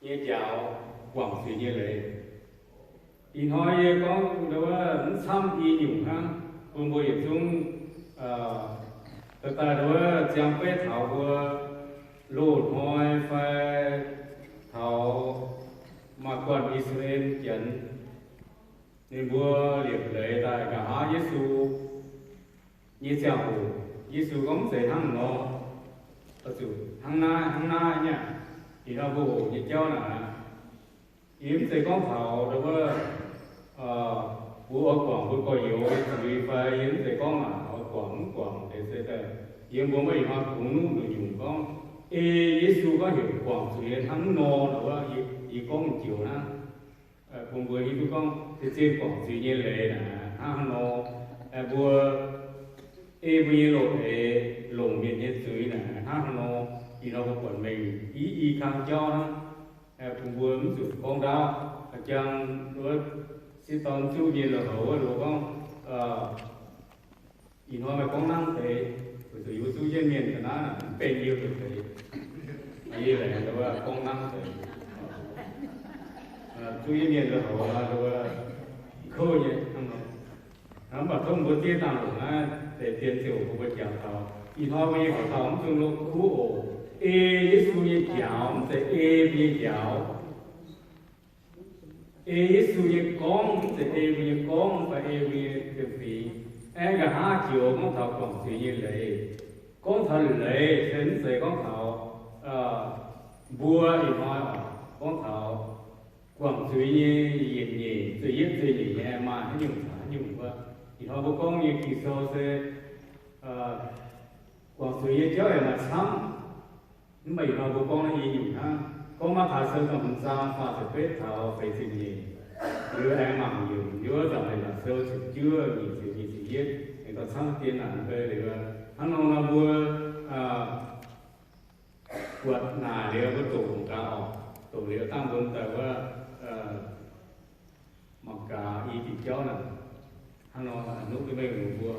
nyei njaaux guangc zuiz nyei leiz. Ih hnoi yie gorngv wuov mv camv i nyungc hnangv, bun mbuo yietc zungv daaih daaih wuov ziangh beiv taux mbuo loz-hnoi fai taux maaih guanh I^saa^laa^en Janx, ninh mbuo liepc leiz daaih nqa'haav Yesu nyei ziangh hoc. Yesu gorngv mv zeiz hnangv nor, zuqc hnangv naaiv hnangv naaiv nyei aqv. Ih hnoi mbuo hoqc nyei jauv naaic, yie mv zeiz gorngv taux wuov mbuo oix guangc mbuo gorx-youz nyei zuiz fai yie mv zeiz gorngv naaic oix guangc mv guangc deix se daaih, yie mbuo maiv ih hnoi kungx nuqv nduqc nyungc gorngv, ei Yesu gorngv heuc guangc zuiz hnangv nor, wuov yie gorngv joux hnangv. Bun mbuo hiuv duqv gorngv se zien guangc zuiz nyei leiz naaic hnangv haaix nor, mbuo ei mbuo nyei loz-hnoi longc mienh nyei zuiz naaic hnangv haaix nor, ih hnoi mbuo buatc mengh i i kang jauv hnangv. Bun mbuo mv zuqc gorngv ndaauv, jang wuov sieqv dorn zuqv nyei la'houc wuov loz gorngv, ih hnoi meih gorngv nangv deix, weic zuqc yie mbuo zuqv jienv mienh ga'naaiv mv benx yie mbuo deix. Yie laengz gorngv nangv deix. Zuqv jienv mienh la'houc kouv nyei. Mv baac tov mbuo zieqv dangh longc naaiv deix dien ziouc bun mbuo jangx taux ih hnoi mbuo nyei hoc dauh mv dungx longc kuv oc. Ei Yesu nyei njaaux, mv zeiz ei mbuo nyei njaaux. Ei Yesu nyei gorngv, mv zeiz ei mbuo nyei gorngv fai ei mbuo nyei fingx. Aengx nqa'haav joux gorngv taux guangc zuiz nyei leiz, gorngv taux leiz se mv zeiz gorngv taux mbuo ih hnoi oc, gorngv taux guangc zuiz nyei yietc nyeic, zuiz yietv zuiz nyeic nyei maaih haaix nyungc caux haaix nyungc wuov. Ih hnoi mbuo gorngv nyei Ging-Sou se guangc zuiz nyei jauv yaac maaih camv. Mv baac ih hnoi mbuo gorngv naaiv i nyungc hnangv. Gorngv Matv^taai Sou da'hmz zaang faah ziepc betv taux feix ziepc nyeic, liuz aengx mangc yiemc yiem wuov Nzangc Leiz Ndoqc Sou ziepc juov nyic ziepc, nyic ziepc yietv, aengx dorh camv dien naaic mbe liuz, hnangv nor nor mbuo buatc naaic liuz mbuo doqc gaax oc. Doqc liuz dangh mbuo daaih wuov mangc gaax i diuc jauv naaic hnangv nor nuqv duqv mengh mbuo.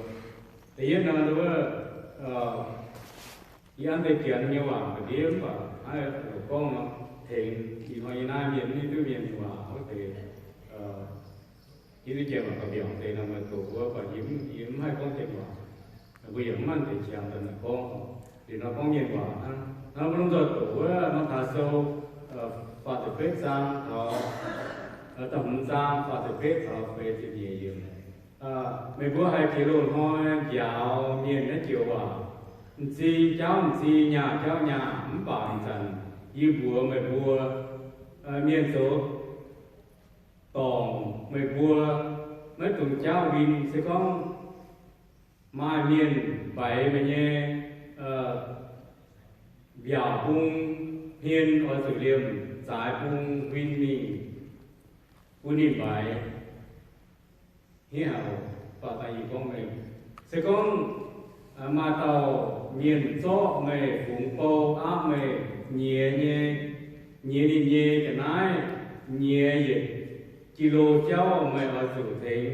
Da'yietv nor wuov, yie an deix janx nyei waac ga'ndiev mv baac naaiv loc gorngv nor tengx ih hnoi nyei naaiv mienh mv hiuv duqv mienh waac wuov deix, hiuv duqv janx waac ga'mbiaangc deix nor maaih doqc wuov, baac yie mv haih gorngv janx waac. Mbuo yaac mv maaih deix qangx daaih naaic gorngv. Liuz nor gorngv mienh waac hnangv. Nor mbuo lomh nzoih doqc wuov Matv^taai Sou faah ziepc betv zaang taux, da'hmz zaang faah ziepc betv taux feix ziepc nyeic yiemc. Meih mbuo haiz jiex loz-hnoi njaaux mienh naaiv joux waac, m'zing jaauv m'zing, nyaah jaauv nyaah, mv baac ih zanc yie mbuox meih mbuo, mienh zoux dorngc meih mbuo maiv dungx jaauv win. Se gorngv maaih mienh mbaix meih nyei mbiaauc bung hmien, oix zuqc liemh zaaix bung win mingh bun ninh mbaix. Hniev haic oc, baac daaih yie gorngv meih, se gorngv maaih dauh mienh zorqv meih fungx bou, aapv meih nyiex nyei, nyiex ninh nyei ga'naaiv, nyiex yietc jilo jauv, meih oix zuqc tengx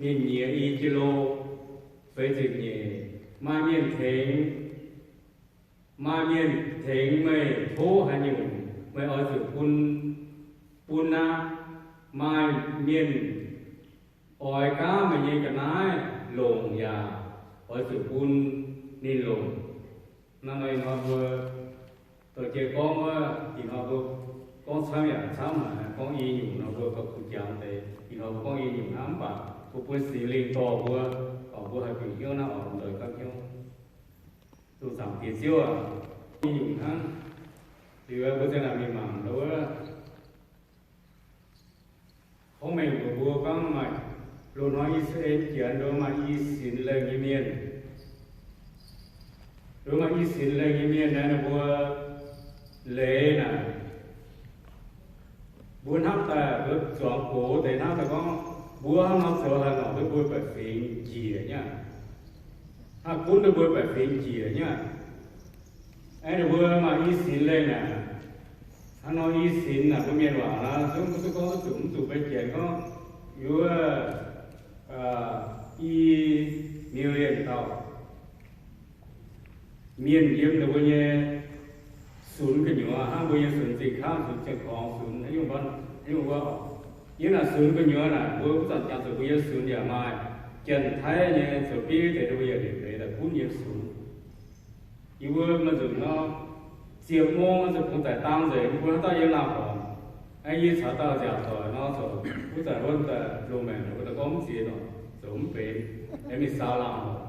ninh nyiex i jilo. Feix ziepc nyeic, maaih mienh tengx, maaih mienh tengx meih tov haaix nyungc, meih oix zuqc bun, bun aqv. Maaih mienh oix gaav meih nyei ga'naaiv longc yaac oix zuqc bun ninh longc. Naaiv nor ih hnoi mbuo dorh jienv gorngv wuov, ih hnoi mbuo gorngv camv yaac camv haic, gorngv i nyungc nor mbuo gauh kuh jangx deix. Ih hnoi mbuo gorngv i nyungc hnangv, mv baac mbuo bun Singx Lingh dorh mbuo, oc, mbuo haih bieqc hnyouv naaiv oc, mv doix gapv hnyouv. Dongh Zaangc Diex Ziouv aac, i nyungc hnangv. Liuz mbuo za'naaic mingh mangc wuov, gorngv mengh mbuox mbuo gorngv maaih loz-hnoi I^saa^laa^en Janx nduov maaih i sinx lengh nyei mienh. Nduov maaih i sinx lengh nyei mienh naaiv, ninh mbuo leiz naaic, mbuo hnamv daaih mbuo zuangx gox deix hnamv daaih gorngv, mbuo hnangv nor zoux haih longc duqv mbuo baeqc fingx njiec nyei aqv. Haih gunv duqv mbuo baeqc fingx njiec nyei aqv. Aeqv, ninh mbuo maaih i sinx lengh naaic. Hnangv nor i sinx naaic mbuo mienh waac naaic zungv mv duqv gorngv duqv zuqc, mv zuqc mbuo Janx gorngv yie wuov i million dauh mienh yiem ninh mbuo nyei sunx gu'nyuoz hnangv mbuo nyei sunx zinh kangv, sunx ziangh korngx, sunx haaix nyungc, haaix nyungc wuov. Yiem naaic sunx gu'nyuoz naaic, mbuo wuov zanc jangx zuqc mbuo nyei sunx yaac maaih Janx-Taiv nyei zoux bieiv deix, mbuo yaac liepc leiz daaih gunv nyei sunx. Yie mbuo maaih nzunc nor, ziepc mong oix zuqc kungx daic dang nzengc, yie mbuo haaix dauh yiem laangh horngc, yie caux dauh nziaauc doic nor, zoux wuov zanc wuov daaih lungh maengc, mbuo daaih gorngv mv ziex nor, zoux mv benx, aengx mingh saau laangh horngc.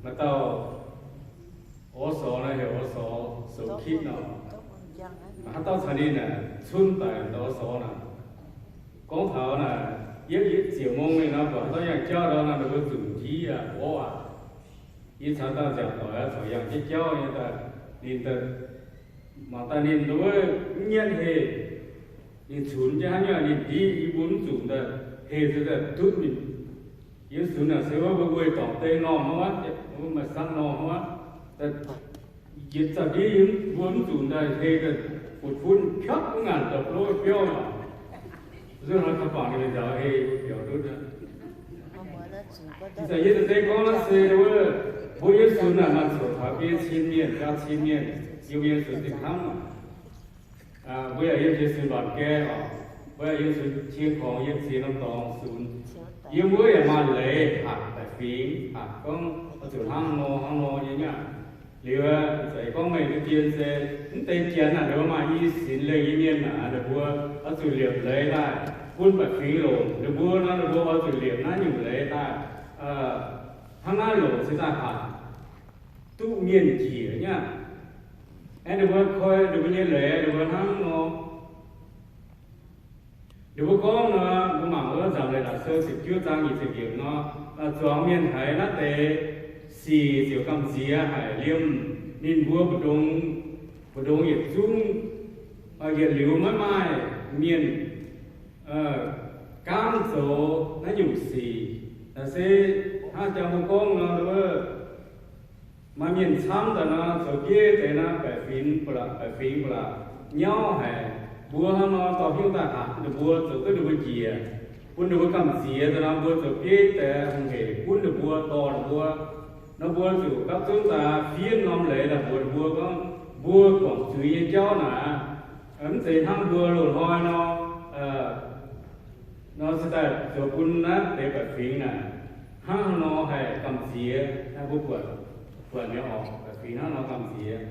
Maaih dauh อสอ nor, heuc อสอ Sou Kitv nor, maaih haaix dauh caux ninh naaic cunv daic, dauh อสอ naaic. Gorngv taux naaic, yietv, yietv ziepc mong mingh nor, buatc haaix dauh yangh jauv nor, ninh mbuo zunc ndiev aqv, orv aqv. Yie caux dauh nziaauc doic aqv, corc yangh jienv jauv nyei daaih, ninh daaih mangc daaih ninh wuov mv nyietv heh, ninh cunx jienv hnangv nyungc, ninh ndiev yie mbuo mv zunc daaih, heh se daaih dutv ninh. Yie sunx naaic se wuov mbuo weih dorngc deiv normh hnangv wuov, maaih sangv normh hnangv wuov, yietc zauh ndiev yie mbuo mv zunc daaih, heh daaih butv-funv piatv mv ngaanc dopc lov biauv maah. Nzunc hnoi kaux bangc ninh nzaaux heh mbuo biaux ndutv aqv. Ih zanc yie daaih se gorngv naaiv se wuov, mbuo yiem sunx naaic maaih coc taux biei cin mienh, biaa cin mienh, yiem yie sunx zinh hnamv. Mbuo yaac yiem jiex sunx mbaamc gae oc. Mbuo yaac yiem sunx cien korngx, yiem ziex norm dorngx sunx. Yiem wuov yaac maaih leiz hatc baeqc fingx, hatc gorngv oix zuqc hnangv nor hnangv nor nyei nyei aqv. Liuz, ih zanc gorngv meih mbuo dien se mv deix Janx naaic, ninh mbuo maaih i sinx lengh nyei mienh naaic, ninh mbuo oix zuqc liepc leiz daaih bun baeqc fingx longc. Ninh mbuo nor, ninh mbuo oix zuqc liepc naaiv nyungc leiz daaih, hnangv naaiv longc se daaih hatc duqv mienh njiec nyei aqv. Aeqv, ninh mbuo koi ninh mbuo nyei leiz, ninh mbuo hnangv nor. Ninh mbuo gorngv nor, mbuo mangc wuov Nzamc Leiz-Latc Sou ziepc juov zaang nyic ziepc yiemc nor, zuangx mienh haiz naaiv deix sic ziouc gamh nziex haic, liemh ninh mbuo mbu'ndongx, mbu'ndongx yietc zungv, yietc liuz maiv maaih mienh gaamv zoux naaiv nyungc sic. Naaiv se hnangv jangx mbuo gorngv nor, maaih mienh camv daaih nor, zoux bieiv deix nor, baeqc fingx ba'laqc, baeqc fingx ba'laqc nyauv haic. Mbuo hnangv nor dorh hnyouv daaih hatc ninh mbuo, zoux duqv ninh mbuo njiec, bun ninh mbuo gamh nziex daaih nor, mbuo zoux bieiv deix hungh hec gunv ninh mbuo, dorh ninh mbuo. Nor mbuo zuqc gapv zunv daaih fiev norm leiz daaih mbuox ninh mbuo gorngv, mbuo guangc zuiz nyei jauv naaic, mv zeiz hnangv mbuo loz-hnoi nor, nor se daaih zoux bun naaiv deix baeqc fingx naaic hnangv haaix nor haih gamh nziex. Naaiv mbuo buatc, buatc nyei oc, baeqc fingx hnangv nor gamh nziex.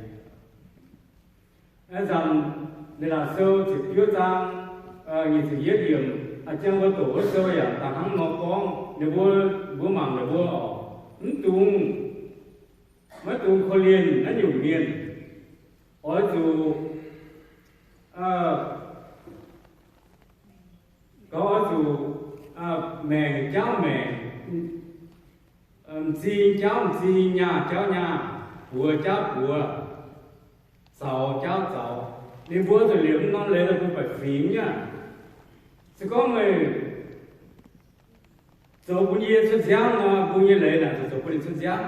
Ih zanc Leiz-Latc Sou ziepc juov zaang nyic ziepc yietv yiemc, a'jang mbuo doqc wuov sou yaac daaih hnangv nor gorngv. Ninh mbuo, mbuo mangc ninh mbuo oc, mv dungx, maiv dungx korv-lienh naaiv nyungc mienh. Oix zuqc, gaux oix zuqc maengc jaauv maengc, m'zing jaauv m'zing, nyaah jaauv nyaah, buoz jaauv buoz, zaux jaauv zaux. Ninh mbuo zuqc liepc norm leiz daaih bun baeqc fingx nyei aqv. Se gorngv meih zoux bun yie cuotv nziaamv nor, bun nyei leiz naaic zuqc zoux bun ninh cuotv nziaamv.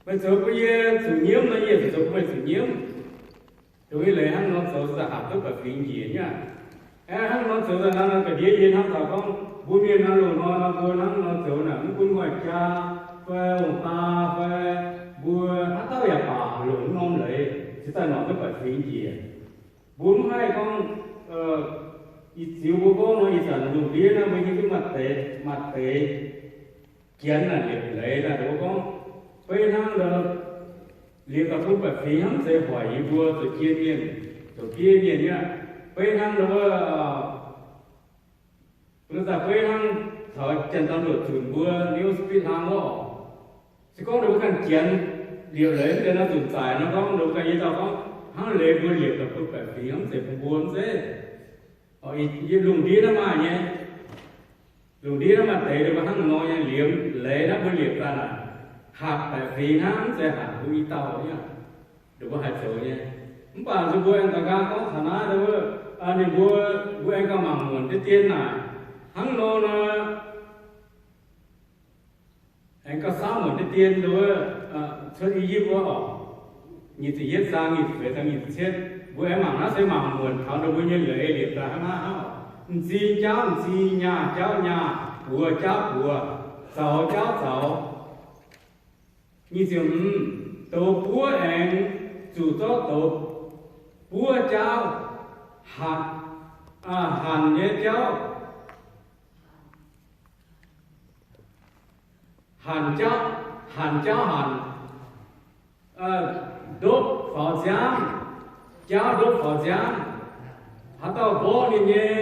Meih zoux bun yie zuqc nyiemv nor, yie zuqc zoux bun meih zuqc nyiemv. Dongh nyei leiz hnangv nor zoux, zuqc daaih hatc duqv baeqc fingx njiec nyei aqv. Aeqv, hnangv nor zoux daaih nor, ga'ndiev yie hnamv taux gorngv mbuo mienh nor, loz-hnoi nor mbuo hnangv nor zoux naaic, mv gunv maaih jaa fai ong-daa fai mbuo haaix dauh yaac baac longc norm leiz, se daaih norm duqv baeqc fingx njiec. Mbuo mv haih gorngv, ih ziux mbuo gorngv nor, ih zanc lungh ndiev naaiv mbuo hiuv duqv maaih deix, maaih deix Janx naaic liepc leiz naaic, mbuo gorngv beiv hnangv liepc daaih bun baeqc fingx hnangv, mv zeiz hoic yie mbuo zoux jien mienh, zoux bieiv mienh nyei aqv. Beiv hnangv wuov, mbuo daaih beiv hnangv taux janx-dangh luoqc zunc mbuo niuv sipitv hlang wuov oc. Se gorngv ninh mbuo ganh Janx liepc leiz mv deix nor, zunc zaic nor gorngv ninh mbuo ganh nyei dauh gorngv hnangv leiz mbuo liepc daaih bun baeqc fingx hnangv, mv zeiz bun mbuo mv zeiz. Yie lungh ndiev naaiv maaih nyei. Lungh ndiev naaiv maaih deix ninh mbuo hnangv nor nyei liemh leiz naaiv mbuo liepc daaih naaic, hatc baeqc fingx hnangv, mv zeiz hatc mbuo i dauh nyei aqv. Ninh mbuo haih zoux nyei. Mv baac nzunc mbuo aengx daux nqaang gorngv taux naaiv, ninh mbuo, mbuo aengx gauh mangc muonc deix dien naaic, hnangv nor nor, aengx gauh samv muonc deix dien wuov, cuotv I^yipv wuov oc, nyic ziepc yietv zaang, nyic ziepc feix zaang, nyic ziepc cietv. Mbuo aengx mangc naaiv se mangc muonc taux ninh mbuo nyei leiz liepc daaih hnangv naaiv oc. M'zing jaauv m'zing, nyaah jaauv nyaah, buoz jaauv buoz, zaux jaauv zaux. Nyic ziepc hmz, douz buov aengx zuqc zorqv douz buov jaauv, hanc nyei jauv, hanc jauv, hanc jauv hanc, ndopv faaux nziaamv, jaauv ndopv faaux nziaamv. Haaix dauh mborqv ninh nyei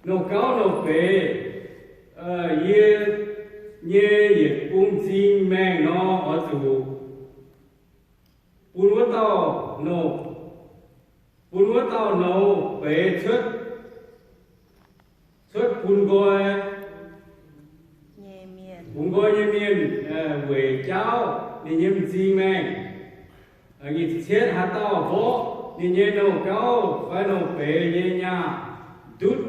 nouh gauv nouh beiz, yie nyei yietc bung m'zing maengh nor, oix zuqc bun wuov dauh nouh, bun wuov dauh nouh beiz cuotv, cuotv bun nqoi, bun nqoi nyei mienh weic jaauv ninh nyei m'zing maengh. Nyic ziepc cietv, haaix dauh mborqv ninh nyei nouh gauv fai nouh beiz nyei nyaah ndutv,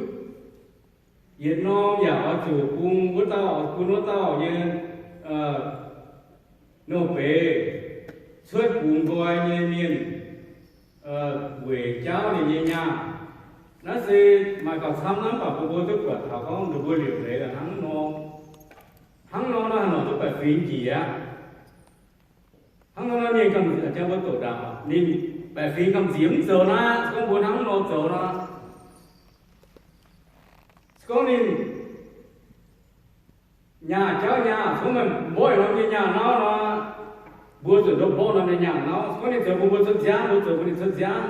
yietc norm yaac oix zuqc bun wuov dauh, bun wuov dauh nyei nouh beiz cuotv bungx nqoi nyei mienh weic jaauv ninh nyei nyaah. Naaiv se maaih gauh camv naaiv, mv baac mbuo duqv buatc taux gorngv ninh mbuo liouc leiz hnangv nor, hnangv nor naaiv haaix nor duqv baeqc fingx njiec aqv. Hnangv nor naaiv mienh gamh nziex, jang mbuo doqc ndaangc, ninh baeqc fingx gamh nziex mv zoux naaiv, se gorngv mbuo hnangv nor zoux nor, se gorngv ninh nyaah jauv nyaah, se gorngv meih mborqv norm nyei nyaah nauv nor, mbuo zuqc ndopv mborqv norm nyei nyaah nauv. Se gorngv ninh zoux bun mbuo cuotv nziaamv, mbuo zoux bun ninh cuotv nziaamv.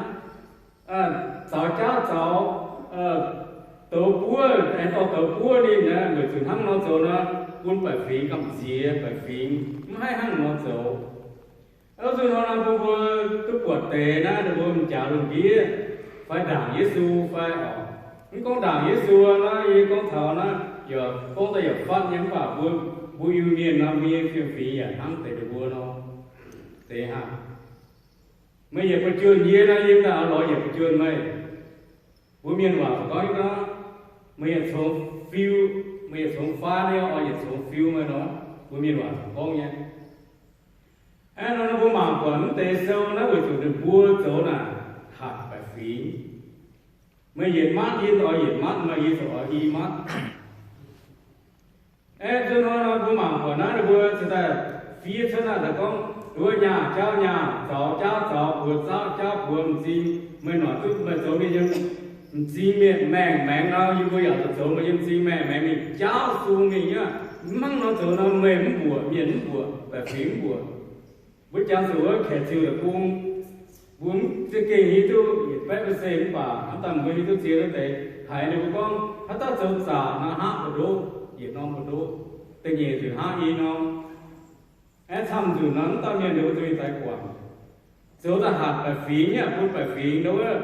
Zaux jauv zaux, douz buov, aengx dorh douz buov ninh, weic zuqc hnangv nor zoux nor, bun baeqc fingx gamh nziex, baeqc fingx mv haih hnangv nor zoux. Oix zuqc hnangv nor bun mbuo duqv buatc deix naaiv, ninh mbuo m'jaax lungh ndiev fai ndaangc Yesu fai oc. Mv gorngv ndaangc Yesu naaiv, yie gorngv taux naaiv, yaac gorngv daaih yaac fatv nyei, mv baac mbuo, mbuo Iu-Mienh nor, mbuo nyei fiem-fingx yaac hnangv deix ninh mbuo nor. Deix hnangv. Meih yietc ba'juonh yie nor, yie daaih oix lorz yietc ba'juonh meih. Mbuo mienh waac gorngv, gorngv, meih yietc congx fiu, meih yietc congx faan nyei, oix yietc congx fiu meih nor. Mbuo mienh waac gorngv nyei. Aeqv, nor mbuo mangc buatc mv deix sou naaiv weic zuqc ninh mbuo zoux naaic hatc baeqc fingx. Meih yietc matv, yie oix yietc matv, meih yie oix i matv. Aeqv, nzunc hnoi nor mbuo mangc buatc naaiv ninh mbuo cingx daaih fiev cuotv naaiv daaih gorngv, nduov nyaah jauv nyaah, zaux jauv zaux, buoz zaux jauv buoz, m'zing meih noic duqv meih zoux mingh nyei m'zing mienh maengh maengx nor, yie mbuo yaac zoux meih nyei m'zing maengh maengx mingh, jauv sung mingh nyei. Mv hnangv nor zoux nor, meih mv mbuoqc, mienh mv mbuoqc, baeqc fingx mv mbuoqc. Mbuo jangx zuqc wuov Kaeqv Ziuh Deic-Bung, mbuo mv za'gengh hiuv duqv yietc baeqv baeqv se mv baac hnamv daaih mbuo hiuv duqv ziex wuov deix haiz ninh mbuo gorngv haaix dauh zoux zaqc nor hnangv mbu'ndoqv, yietc norm mbu'ndoqv, da'nyeic nzunc hnangv i norm. Aeqv, camv nzunc nor mv dauh mienh ninh mbuo duqv mingh daaih guangc. Zoux daaih hatc baeqc fingx nyei, bun baeqc fingx nor wuov,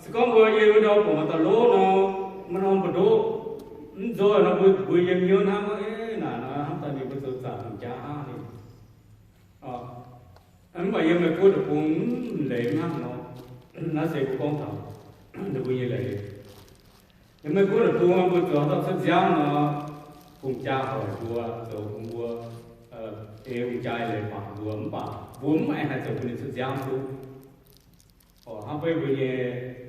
se gorngv mbuo yiem wuov ndau buatc maaih dauh lov nor, maaih norm mbu'ndoqv, mv nzoih nor mbuo, mbuo yiem hnyouv hnamv gorngv, Eix, naaic nor hnamv daaih ninh mbuo zoux zaqc dongh jaav hnangv ninh. Mv baac yiem Meih Guoqv deic-bung mv leiz hnangv nor. Naaiv se mbuo gorngv taux ninh mbuo nyei leiz. Yiem Meih Guoqv deic-bung mbuo zoux haaix dauh cuotv nziaamv nor, hungh jaa hoic mbuo, zoux bun mbuo, ei hungh jaa leiz baac mbuo, mv baac mbuo mv aengx haih zoux bun ninh cuotv nziaamv duqv. Oc, hnangv beiv mbuo nyei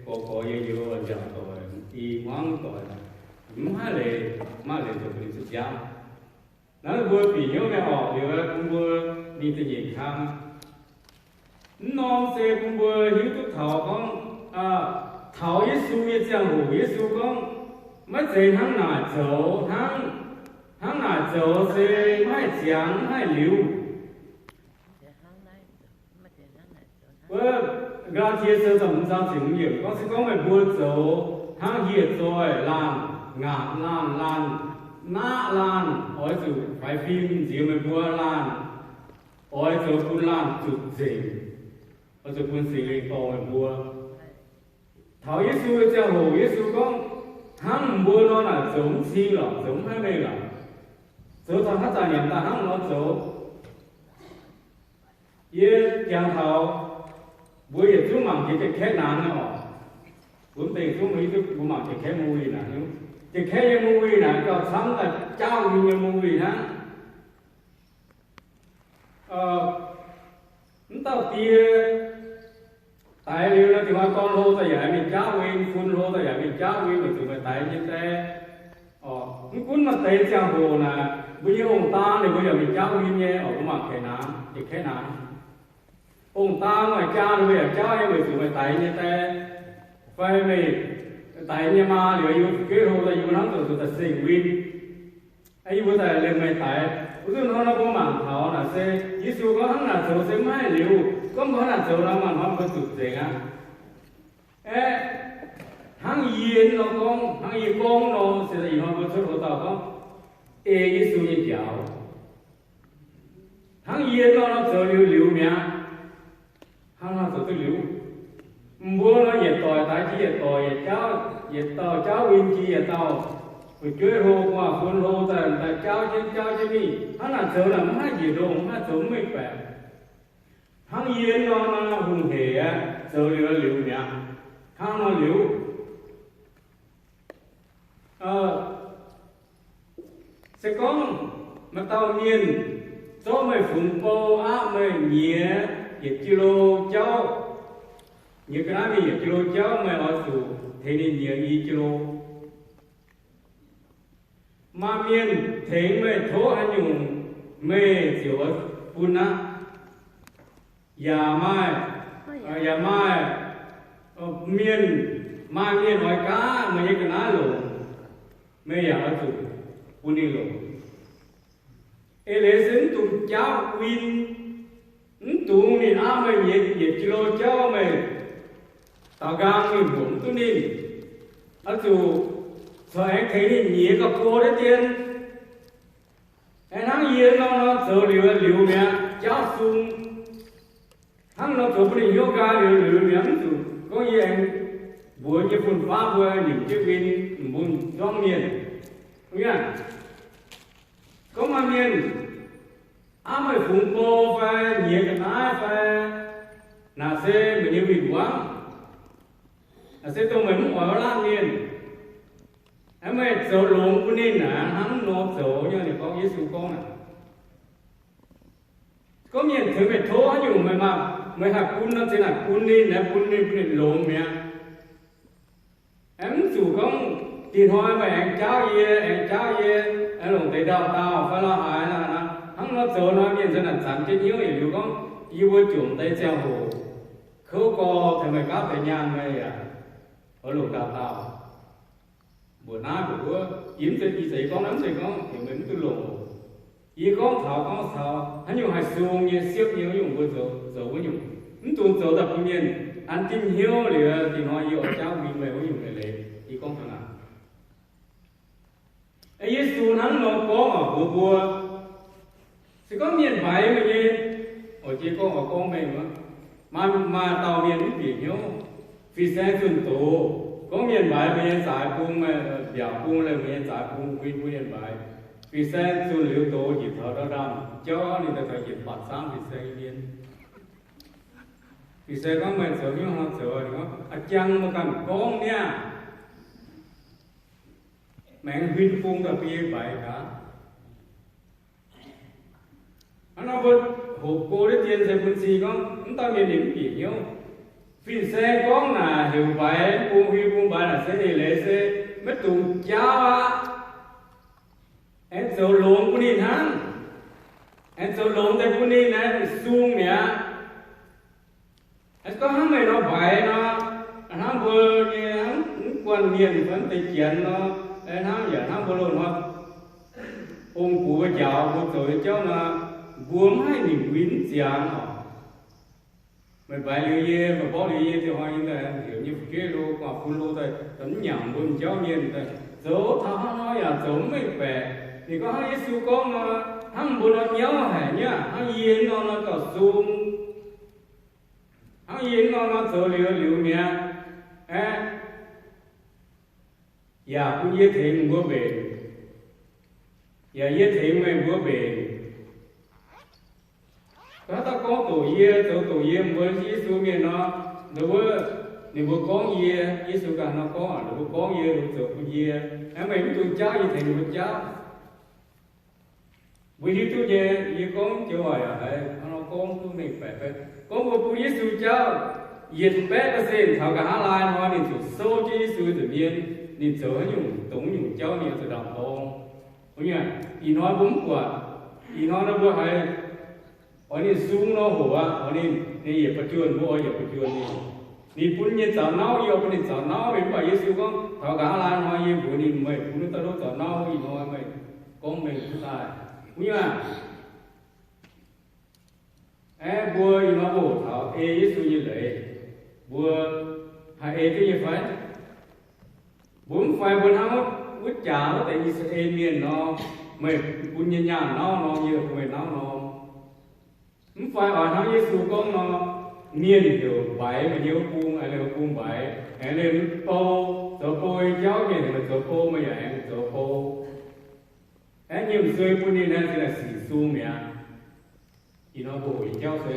gorx-gorx yie nyouz nziaauc doic, i hmuangv doic, mv haih leiz, mv haih leiz zoux bun ninh cuotv nziaamv. Naaiv mbuo bieqc hnyouv mingh orqc, liuz bun mbuo mingh da'nyeic kang. Mv norm se bun mbuo hiuv duqv taux gorngv, taux Yesu nyei ziangh hoc, Yesu gorngv, maiv zeiz hnangv naaic zoux, hnangv, hnangv naaic zoux se maiv haih ziangx, maiv haih liuz. Wuov Gaa^laa^tie Sou da'hmz zaang ziepc hmz yiemc gorngv, se gorngv meih mbuo zoux hnangv hieh zoih laanh, ngaatc laanh, laanh naqv laanh, oix zuqc faix fim nziex meih mbuo laanh, oix zoux bun laanh zuqc nzengc, oix zuqc bun Singx Lingh dorh meih mbuo. Taux Yesu nyei ziangh hoc, Yesu gorngv, hnangv mbuo nor naaic zoux mv cing lorqc, zoux mv haih mengh lorqc. Zoux taux haaix zanc nyanc daaih hnangv nor zoux. Yie jangx taux mbuo yietc zungv mangc jiex Janx-Kaeqv naanc nyei oc. Mbuo mv deix zungv mbuo hiuv duqv mbuo mangc Janx-Kaeqv movie naaic, Janx-Kaeqv nyei movie naaic gauh camv daaih jaauv nyei movie hnangv. Mv dauh die daix liuz nor, dingc hnoi dorn hlo daaih yaac mingh jaauv win, fun hlo daaih yaac mingh jaauv win, weic zuqc maaih daix nyei die. Mv gunv maaih deix ziangh hoc naaic, mbuo nyei ong-daan ninh mbuo yaac mingh jaauv win nyei oc. Mbuo mangc Janx-Kaeqv naanc, Janx-Kaeqv naanc. Ong-daa maaih jaa, ninh mbuo yaac jauv nyei, weic zuqc meih daix nyei die fai meih daix nyei maa liuz, yie mbuo fu'jueiv hlo daaih, yie mbuo hnamv zoux zuqc daaih seng win. Yie mbuo daaih liemh meih daix. Wuov zanc hnoi nor mbuo mangc taux naaic se Yesu gorngv hnangv naaic zoux se maiv haih liuz. Gorngv mbuo hnangv naaic zoux nor, mangc hnoi mbuo zuqc nzengc aqv. Aeqv, hnangv yie nor gorngv, hnangv yie gorngv nor, se ih hnoi mbuo cuotv hlo dauh gorngv ei Yesu nyei njaaux. Hnangv yie nor, nor zoux liuz liuz mi'aqv. Hnangv nor zoux duqv liuz. Mbuo nor yietc doic daix jiex yietc doic, yietc jauv, yietc dauh jauv win jiex yietc dauh. Fu'jueiv hlo, gu'nguaaz-fun hlo, daaih daaih jauv jienv jauv jienv mingh. Hnangv naaic zoux naaic mv haih njiec ndongh, mv haih zoux mv mengh baeqc. Hnangv yie nor, nor hungh heic aqv, zoux liuz liuz mi'aqv. Hnangv nor liuz, se gorngv maaih dauh mienh zorqv meih fungx bou aqv, meih nyiex yietc jilo jauv, nyiex ga'naaiv mingh yietc jilo jauv, meih oix zuqc tengx ninh nyiex i jilo. Maaih mienh tengx meih tov haaix nyungc, meih ziouc bun aqv. Yaac maaih, yaac maaih mienh, maaih mienh oix gaav meih nyei ga'naaiv longc, meih yaac oix zuqc bun ninh longc. Eix leiz se mv dungx jaauv win, mv dungx ninh aqv, meih nyiex yietc jilo jauv, meih daaux nqaang mingh mbuoqc mv duqv ninh, oix zuqc corc aengx tengx ninh nyiex ga'go deix dien. Aeqv, hnangv yie nor, nor zoux liuz liuz mi'aqv, jaauv sung. Hnangv nor zoux bun ninh hnyouv nqaang liuz liuz mi'aqv, mv zuqc gorngv yie aengx mbuox nyei fun-faqv mbuo nimc jienv win, mbuo nzuangv mienh. Gorngv maaih mienh aav meih fungx bou fai nyiex ga'naaiv fai, naaic se meih nyei win-wangv. Naaic se dongh meih mv oix wuov laanh mienh. Aeqv, meih zoux longx bun ninh naaic, hnangv nor zoux nyei. Ninh gorngv, Yesu gorngv naaic, gorngv mienh tengx meih tov haaix nyungc, meih maaih, meih haih bun nor, zinh naaic bun ninh, naaiv bun ninh, bun ninh longx mi'aqv. Aeqv, mv zuqc gorngv dinh hnoi meih aengx jaauv yie, aengx jaauv yie, aengx longc deix ndau-daauh fai la'haaix nor, hnangv nor zoux nor, mienh za'naaic zanx jienv hnyouv yietc liuz gorngv, yie mbuo jomc deix ziangh hoc kouv gorx tengx meih gapv deix nyaanh, meih yaac oix longc ndau-daauh. Mbuoqc naaiv mbuoqc wuov, yie mv zeiz, ih zanc yie gorngv naaiv mv zeiz gorngv heuc meih mv duqv longc. Yie gorngv taux gorngv taux haaix nyungc haih sung nyei, siepv nyei wuov nyungc mbuo zoux, zoux wuov nyungc. Mv dungx zoux daaih bun mienh an dimv hnyouv liuz, dinh hnoi yie oix jaauv win meih wuov nyungc leiz. Yie gorngv taux naaic. Yesu hnangv nor gorngv oc mbuox mbuo, se gorngv mienh mbaix meih nyei, oix jiex gorngv, oix gorngv mengh wuov, maaih, maaih dauh mienh mv bieqc hnyouv. Fin-saeng zunh doz, gorngv mienh mbaix meih nyei zaaix bung, meih mbiaauc bung, leih meih nyei zaaix bung, huin bun mienh mbaix. Fin-saeng zunh liuz doz njiec taux ndau ndaamv jauv, ninh daaih taux yietc batc zaangv fin-saeng nyei mienh. Fin-saeng gorngv, meih zoux hnyouv hnangv zoux? Ninh gorngv, a'jang meih ganh gorngv niaa. Maengx huin bung daaih bun yie mbaix gaax. Hnangv nor mbuo hoqc go deix dien se bun cing gorngv mv dauh mienh ninh mv bieqc hnyouv. Fin-saeng gorngv naaic heuc mbaix bung, huin bung mbaix naaic se eix leiz se maiv dungx jaauv aqv. Aengx zoux longx bun ninh hnangv. Aengx zoux longx deix bun ninh naaiv sung mi'aqv. Gorngv hnangv meih nor mbaix nor, hnangv mbuo nyei, mv guanh mienh fai mv deix janx nor, hnangv yaac hnangv mbuo loz-hnoi ong-gux njaaux mbuo zoux nyei jauv nor, mbuo mv haih nimc win mv ziangx oc. Meih mbaix liuz yie, meih mborqv liuz yie, ziouc hnoi yie daaih heuc nyei fu'jueiv lo, gu'nguaaz-fun lo daaih, mv nyanc mbuo m'jauv mienh daaih, zoux taux hnangv nor yaac zoux mv mengh baeqc. Ninh gorngv hnangv Yesu gorngv nor, hnangv mbuo nor nyauv haic nyei aqv, hnangv yie nor nor gauh sung. Hnangv yie nor nor zoux liuz liuz mi'aqv. Aeqv, yaac bun yie tengx mbuo mbenc, yaac yie tengx meih mbuo mbenc. Haaix dauh gorngv doqc yie, zoux doqc yie, mbuo Yesu mienh nor, ndon wuov, ninh mbuo gorngv yie, Yesu ganh nor gorngv, ninh mbuo gorngv yie, ninh mbuo zoux bun yie. Aeqv, meih mv dungx jaauv, yie tengx ninh mbuo jaauv. Mbuo hiuv duqv nyei, yie gorngv joux waac yaac haiz hnangv nor gorngv duqv mengh baeqc fai? Gorngv mbuo bun Yesu jaauv, yietc baeqv percent taux nqa'haav laai hnoi ninh zuqc souv jienv Yesu nza'hmien, ninh zoux haaix nyungc dongh nyungc jauv ninh zuqc ndaam-dorng. Ih hnoi mbuo mv buatc. Ih hnoi nor mbuo haiz Oix ninh sung nor hoc aqv. Oix ninh, ninh yietc ba'juonh, mbuo oix yietc ba'juonh ninh. Ninh bun nyei zaux nauv, yie oix bun ninh zaux nauv. Mv baac Yesu gorngv, taux nqa'haav laai hnoi yie mbuox ninh, meih bun wuov dauh lov zaux nauv, ih hnoi meih gorngv mengh duqv daaih. Wuov nyungc aac, aeqv, mbuo ih hnoi mbuo hoqc taux ei Yesu nyei leiz, mbuo haih ei duqv nyei fai? Mbuo mv fai mbuo hnangv wuov jaax wuov deix I^saa^laa^en Mienh nor, meih bun nyei nyaanh nauv nor, yie bun meih nauv nor. Mv fai oix hnangv Yesu gorngv nor, mienh heuc mbaix meih nyei wuov bung, aengx leih wuov bung mbaix, aengx leih bou, zoux bou nyei jauv, mienh heuc meih zoux bou, meih yaac aengx zoux bou. Aeqv, nyiemc suei bun ninh naaiv, zinh naaic sic sung mi'aqv. Ih hnoi mbuo hoqc nyei jauv se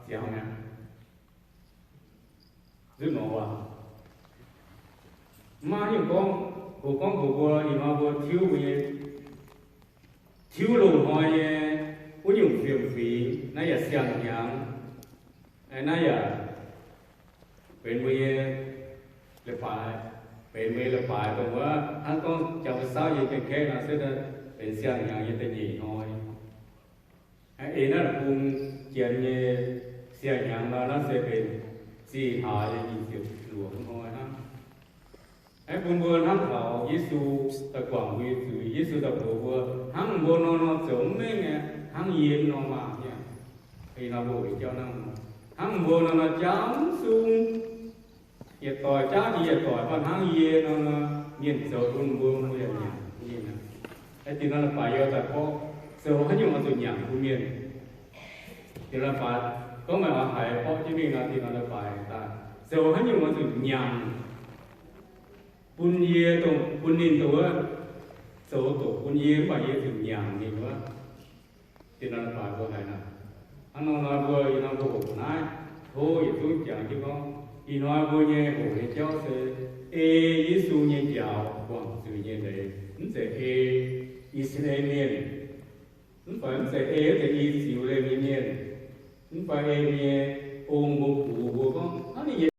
ziangx mi'aqv. Nzutv nor waac, maiv nyungc gorngv, hoc gorngv mbuox mbuo, ih hnoi mbuo tiuv mbuo nyei, tiuv loz-hnoi nyei wuov nyungc fiem-fingx, naaiv yaac siang-hnyangx, naaiv yaac benx mbuo nyei leiz-baaix, benx mbuo nyei leiz-baaix dongh wuov hnangv gorngv jangx mbuo saauv nyei gaengh kaeqv nor, se benx siang-hnyangx nyei da'nyeic hnoi. Eix naaiv bung janx nyei siang-hnyangx nor, naaiv se benx zih hlaax nyei nyic ziepc luoqc hnoi hnangv. Aeqv, bun mbuo hnamv taux Yesu daaih guangc mbuo nyei zuiz. Yesu daaih mbuox mbuo, hnangv mbuo nor nor zoux mv mengh aqv, hnangv yie nor maah. Ih hnoi mbuo hoqc jauv hnangv nor, hnangv mbuo nor nor jauv mv sung, yietc doic jauv jiex yietc doic, mv baac hnangv yie nor nor, mienh zoux bun mbuo, mbuo yaac nyanc. Aeqv, dinh nor leiz-baaix yie daaih gorngv, zoux haaix nyungc oix zuqc nyanc bun mienh. Dinh nor leiz-baaix gorngv meih oix haiz borqv jienv mingh nor, dinh nor leiz-baaix daaih, zoux haaix nyungc oix zuqc nyanc bun yie, dongh bun ninh dongh wuov zoux doqc bun yie, mv baac yie zuqc nyanc ninh wuov. Dinh nor leiz-baaix mbuo haiz naaic, hnangv nor nor mbuo ih hnoi mbuo hoqc naaiv, tov yietc zungv jangx jienv gorngv, ih hnoi mbuo nyei hoqc nyei jauv se ei Yesu nyei njaaux guangc zuiz nyei leiz, mv zeiz ei I^saa^laa^en Mienh, mv fai mv zeiz ei wuov deix i ziux leih nyei mienh, mv fai ei nyei ong mbuo gux mbuo gorngv hnangv ninh nyei